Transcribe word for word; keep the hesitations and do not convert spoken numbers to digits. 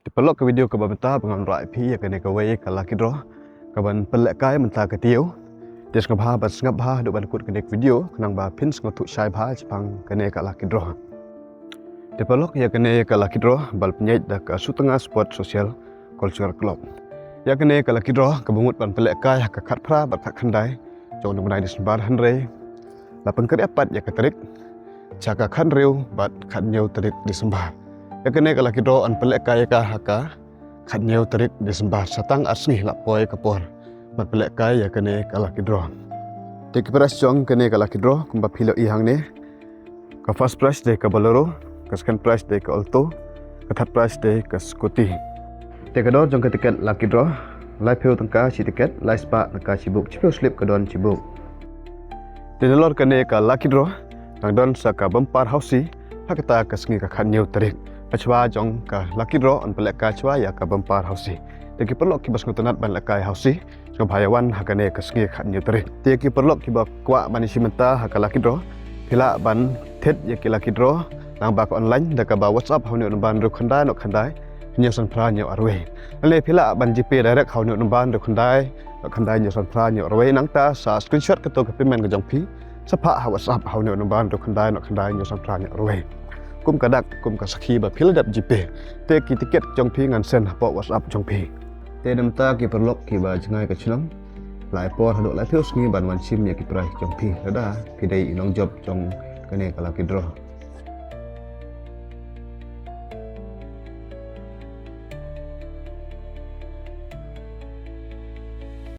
Te paralok, ka video kaba mynta ba ngan wanrah ïa phi ïa kane kawei ka lucky draw kaban pynlehkai mynta ka taïew. Te sngewbha ban sngap bha haduh ban kut kane ka video khnang ba phin sngewthuh shai bha shaphang kane ka lucky draw. Te paralok, ïa kane ka lucky draw ba la pynïaid da ka Sutnga Sport Social Culture Club. Ïa kane ka lucky draw kaba mut ban pynlehkai ha ka khatphra bad khatkhyndai jong u bnai December, hynrei la pynkynriah pat ïa ka tarik sha ka khathynriew bad khathynñiew tarik December. Ïa kane ka lucky draw yn pynlehkai ïa ka ha ka khathynñiew tarik December, sa tang ar sngi la poi ka por ban pynlehkai ïa kane ka lucky draw. Te ki prize jong kane ka lucky draw kumba phi la i hangne: ka first prize dei ka Bolero, ka second prize dei ka Alto, ka third prize dei ka scooty. Te ka dor jong ka tiket lucky draw, laiphew tyngka shi tiket, laispah tyngka shibuk, shiphew slip ka don shibuk. Te nalor kane ka lucky draw nang don sa ka bumper housie ha kata ka sngi ka khathynñiew tarik. Hashwa jong ka lucky draw yn pynlehkai shwa ïa ka bumper housie. Te ki paralok kiba sngewtynnat ban lehkai housie, sngewbha ïa wan ha kane ka sngi ka khathynñiew tarik. Te ki paralok kiba kwah ban ïashim bynta ha ka lucky draw, phi lah ban thied ïa ki lucky draw lyngba ka online da kaba WhatsApp ha une u number hynriew khyndai noh khyndai hynñiew san phra hynñiew arwei. Lane phi lah ban GPay direct ha une u number hynriew khyndai noh khyndai hynñiew san phra hynñiew arwei. Nangta sa screenshot kato ka payment ka jong phi, sa phah ha WhatsApp ha une u number hynriew khyndai noh khyndai hynñiew san phra hynñiew arwei kum ka dak, kum ka sakhi ba phi la dep GPay. Te ki tiket jong phi ngan send hapoh WhatsApp jong phi. Te namar ki paralok kiba jngai ka shnong, la ai por haduh laiphew sngi ban wan shim ïa ki prize jong phi lada phi dei i nongjop jong kane ka lucky draw.